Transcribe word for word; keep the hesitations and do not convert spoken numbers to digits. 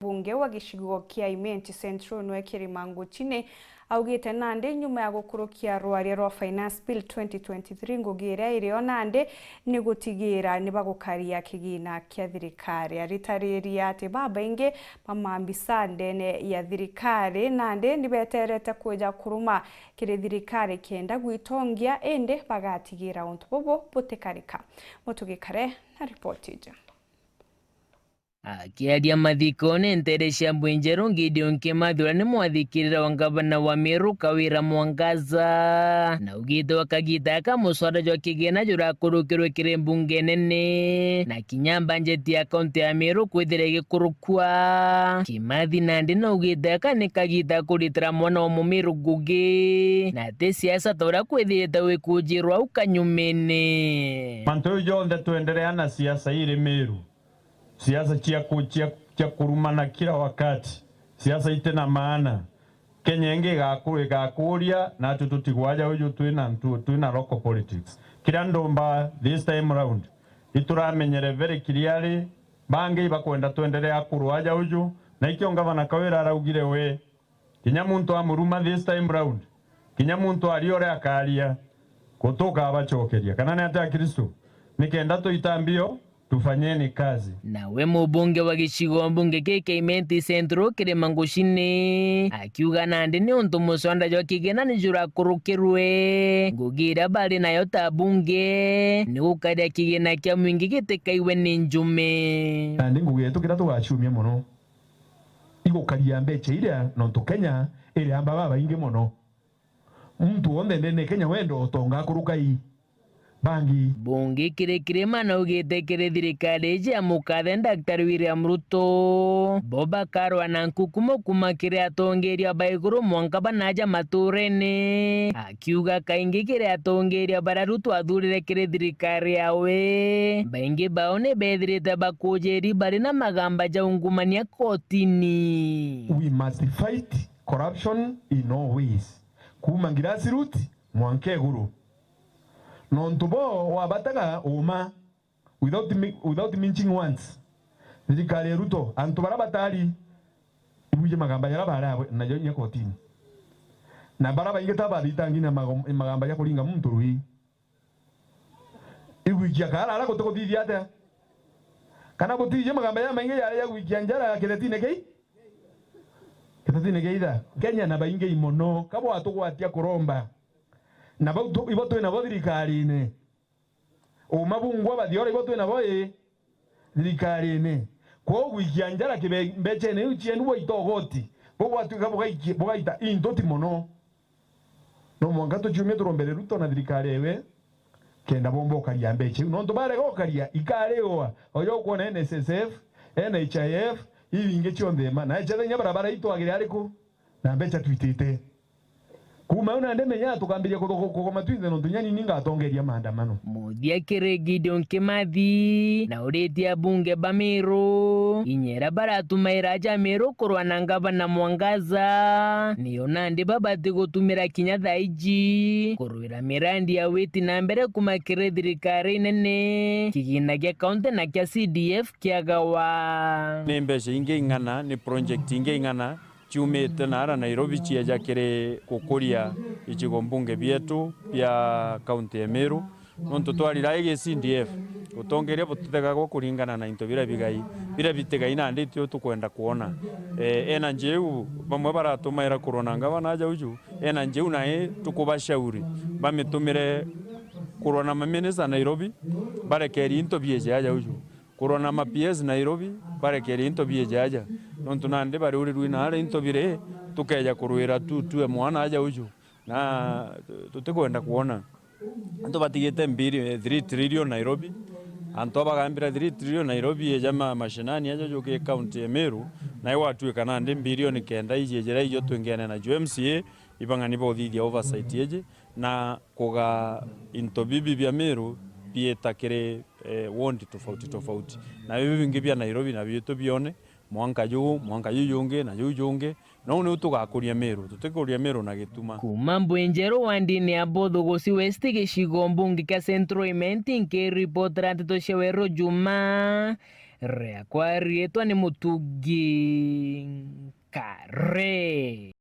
Mbunge wa gicigo kia Imenti Central nwe Kirima Nguchini augite nandi nyuma ya gukurukia rwaria rwa Finance Bill twenty twenty-three, ngugi iria irio nandi ni gutigira ni bagukaria kigina kia thirikari. Aritariria ati babaingi ba maambisa ndene ya thirikari nandi ni beterete kwija kuruma kiri thirikari kenda gwitongia, indi bagatigira untu bubu butikarika. Mutugikare na ripoti iji. Akiaria mathikone nteere cia Mbuinjeru, Gideon Kimathi uria ni mwathikirira wa ngavana wa Meru Kawira Mwangaza, na augite wa kagita aka muswada jwa kigina jurakurukirwe kiri mbunge nene, na kinya mbanjeti ya kaunti ya Meru kwithira igikurukua. Kimathi nandi naugite aka ni kagita kuritira mwana wa Mumiru ngugi, na ti siasa ta uria kwithirite wikujirwa au kanyumene. Mantu jau jonthe twenderea na siasa iri Meru. Siasa cia ku-, cia, cia kurumana kila wakati. Siasa iti na maana. Kenya ingi igaku-, igakuria, na atu tutigwa aja uju twina ntu-, twina local politics. Kiria ndumba this time round, ituramenyere very clearly, bangi ibakwenda twenderea kurwa aja uju, na ikio ngavana Kawira araugire we, kinya muntu amuruma this time round, kinya muntu aria uria akaria, gutukabacokeria. Kana ni atia Kristo? Nikenda tuita mbio, tufanyeni kazi. Nawe mubunge wa gicigo mbunge kia Imenti Central Kirima Nguchini akiuga nandi ni untu muswada jwa kigina ni jurakurukirwe, ngugi iria bari nayo ta bunge ni gukaria kigina kia mwingi gitikaiwe ni njume. Nandi ngugi yetu kiria tugaciumia mono igukaria mbeca iria, nontu Kenya iri amba babaingi mono. Muntu wonthe ndene Kenya wenda utonga akuruka i bangi. Bungi kiri Kirima naugite kiri thirikari iji ya mukathe Daktari William Ruto, bo bakarwa na nkukumo kuma kiri atongeria ba iguru mwanka banaja maturene. Akiuga kaingi kiri atongeria baria Ruto athurire kiri thirikari yawe, baingi bao ni bethirite bakujiri bari na magamba ja ungumania kotini. We must fight corruption in all ways. Kuuma grassroot mwanka iguru. Nontu bo wabataga uma without mi-, without minching words. Thirikari ya Ruto, antu baria batari ibwije magamba jaria bari abo-, najo inya kotini. Na baria baingi ta bathitangi na mago-, magamba ja kuringa muntu rui. Igwikia kaara ara guti kuthithia atia? Kana gutithia magamba jamaingi jari ja gwikia njara ya kiretine kei? Kiretine kia itha. Kenya na baingi mono, ka bwatugwatia kuromba. Na bau tu-, ibo twinabo thirikarine. Uma bungwa bathiora ibo twinabo i thirikarine. Kwou gwikia njara kibe-, mbecene iu cienu bwaita ugoti, bo gwatuika bugaikia-, bugaita intuti mono. No mwanka tuciumie turombere Ruto na thirikari ewe, kenda bomba ukaria mbeca iu. Nontu barega ukaria, ikariwa. Oyo ukwona N S S F, N H I F, iu ingi cionthe ma. Na echa thenya bara baraitwagire ariku? Na mbeca twitite. Kuuma au nandi menya tukambiria kuthu-, kugoma twinthe nontu nyani ni ngatongeria maandamano. Muthia kiri Gideon Kimathi, na uritie abunge ba Meru, inya iria baratumaira aja Meru kurwa na ngavana Mwangaza, niyo nandi babati gutumira kinya thaa iji kurwira mirandi ya witi na mbere kuma kiri thirikari nene, kigina gia kaunti na kia C D F kiagawa. Ni mbeca ingi ing'ana, ni project ingi ing'ana ciumite naara Nairobi cieja kiri gukuria icigo mbunge bietu bia kaunti ya Meru. Nontu twarira igi C D F, utongeria butithegagwa kuringana na into biria bigai, biria bitigai nandi tio tukwenda kwona. Eh, energy iu bamwe baratumaira kurwa na ngavana aja uju, energy iu nai tukubashauri bamitumire kurwa na maminista Nairobi, barekerie into bieje aja uju. Kurwa na ma P S Nairobi, barekerie into bieje aja. Nontu nandi bariurirwe naara into biri, tukeja kurwira tu tue mwana aja uju. Na tu-, tutikwenda kwona. Antu batigite mbiri-, three trillion Nairobi. Antu aba bagambira three trillion Nairobi, eja ma-, mashinani aja juki county ya Meru, na igwatuika nandi bilioni kenda iji ejira ijo twingene na ju M C A, ibang'ani ba uthithia oversight iji, na kuga into bibi bia Meru biita kiri, eh, ward tofauti tofauti. Na bibi bingi bia Nairobi na bitu bione, mwanka ju, mwanka ju jungi, na ju jungi, nou niu tugakuria Meru, tutikuria Meru na gituma. Kuuma Mbuinjeru wandini ya Bothugusi West gicigo mbunge kia Central Imenti, nkiripotera nteto cia Weru Juma, Riakwa riitwa ni Mutugi Nkare.